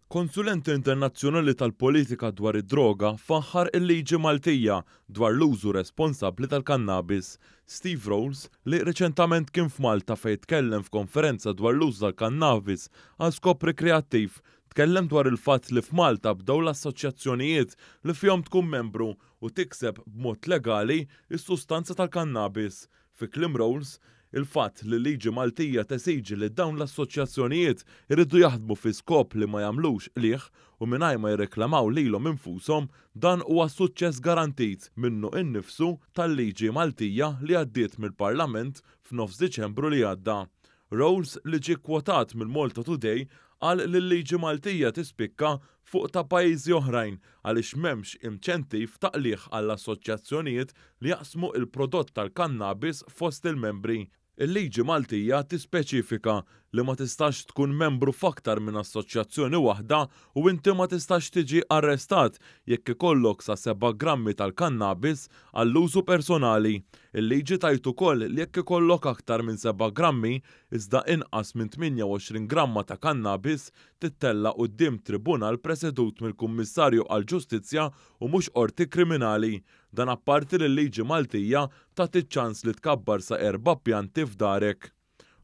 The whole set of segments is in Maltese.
Konsulent internazzjonali tal-politika dwar id-droga faħħar il-liġi Maltija dwar l-użu responsabbli tal-kannabis. Steve Rolls, li riċentament kien f'Malta fejn tkellem f'konferenza dwar l-użu tal-kannabis għal skop rikreattiv, tkellem dwar il-fatt li f'Malta bdew l-assoċjazzjonijiet li fihom tkun membru u tikseb b'mod legali s-sustanza tal-kannabis. Fi kliem Rolls, il-fatt li l-liġi Maltija tesiġi li dawn l-assoċjazzjonijiet iridu jaħdmu fi skop li ma jagħmlux qligħ u mingħajr ma jirreklamaw lilhom infushom, dan huwa suċċess garantit minnu innifsu tal-liġi Maltija li għaddiet mill-Parlament f'nofs Diċembru li għadda. Rolls, li ġie kkwotat mill-Malta Today, qal li l-liġi Maltija tispikka fuq ta' pajjiżi oħrajn għaliex m'hemmx imċentiv ta' qligħ għall-assoċjazzjonijiet li jaqsmu l-prodott tal-kannabis fost il-membri. Il-liġi Maltija tispeċifika li ma tistax tkun membru f'aktar minn assoċjazzjoni waħda u inti ma tistax tiġi arrestat jekk ikollok sa seba' grammi tal-kannabis għall-użu personali. Il-liġi tgħid ukoll li jekk ikollok aktar minn seba' grammi iżda inqas minn 28 gramma ta' kannabis tittella' quddiem tribunal presedut mill-Kummissarju għall-Ġustizzja u mhux qorti kriminali. Dan apparti li l-liġi Maltija tagħti ċ-ċans li tkabbar sa erba' pjanti f'darek.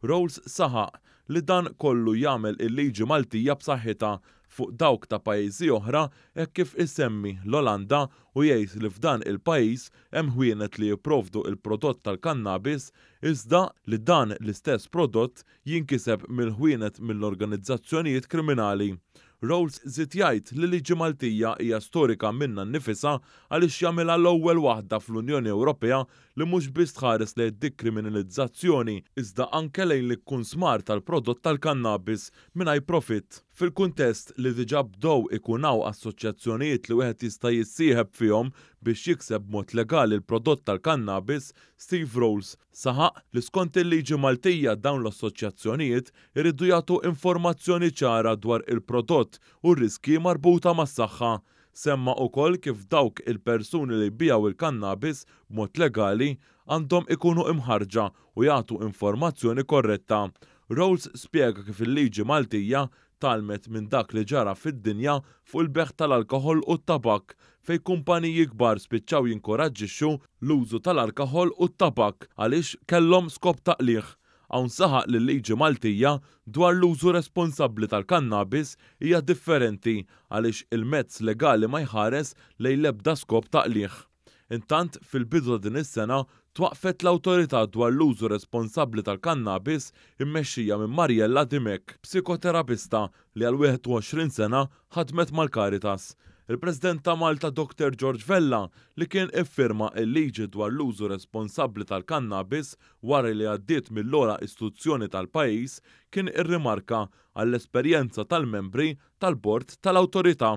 Rolls saħaq li dan kollu jagħmel il-liġi Maltija b'saħħitha fuq dawk ta' pajjiżi oħra hekk kif isemmi l-Olanda u jgħid li f'dan il-pajjiż hemm ħwienet li jipprovdu l-prodott tal-kannabis iżda li dan l-istess prodott jinkiseb mill-ħwienet mill-organizzazzjonijiet kriminali. Rolls żied jgħid li liġi Maltija hija storika minnha nnifisha għaliex jagħmilha l-ewwel waħda fl-Unjoni Ewropea li mhux biss tħares lejn id-dikriminalizzazzjoni iżda anke lejn l-ikkunsmar tal-prodott tal-kannabis mingħajr profitt. Fil-kuntest li diġà bdew ikun hawn assoċjazzjonijiet li wieħed jista' jissieħeb fihom biex jikseb b'mod legali l-prodott tal-kannabis, Steve Rolls saħaq li skont il-liġi Maltija dawn l-assoċjazzjonijiet iridu jagħtu informazzjoni ċara dwar il-prodott u r-riskji marbuta mas-saħħa. Semma ukoll kif dawk il-persuni li jbigħu l-kannabis b'mod legali għandhom ikunu imħarrġa u jagħtu informazzjoni korretta. Rolls spjega kif il-liġi Maltija tgħallmet minn dak li ġara fid-dinja fuq il-bejgħ tal-alkoħol u t-tabakk fejn kumpaniji kbar spiċċaw jinkoraġġixxu l-użu tal-alkoħol u t-tabakk għaliex kellhom skop ta' qligħ. Hawn saħaq li l-liġi Maltija dwar l-użu responsabbli tal-kannabis hija differenti għaliex il-mezz legali ma jħares lejn l-ebda skop ta' qligħ. Intant, fil-bidu ta' din is-sena twaqqfet l-Awtorità dwar l-Użu Responsabbli tal-Kannabis immexxija minn Mariella Dimech, psikoterapista li għal 21 sena ħadmet mal-Caritas. Il-President ta' Malta Doctor George Vella li kien iffirma l-liġi dwar l-użu responsabbli tal-kannabis wara li għaddiet mill-ogħla istituzzjoni tal-pajjiż kien irrimarka għall-esperjenza tal-membri tal-bord tal-awtorità.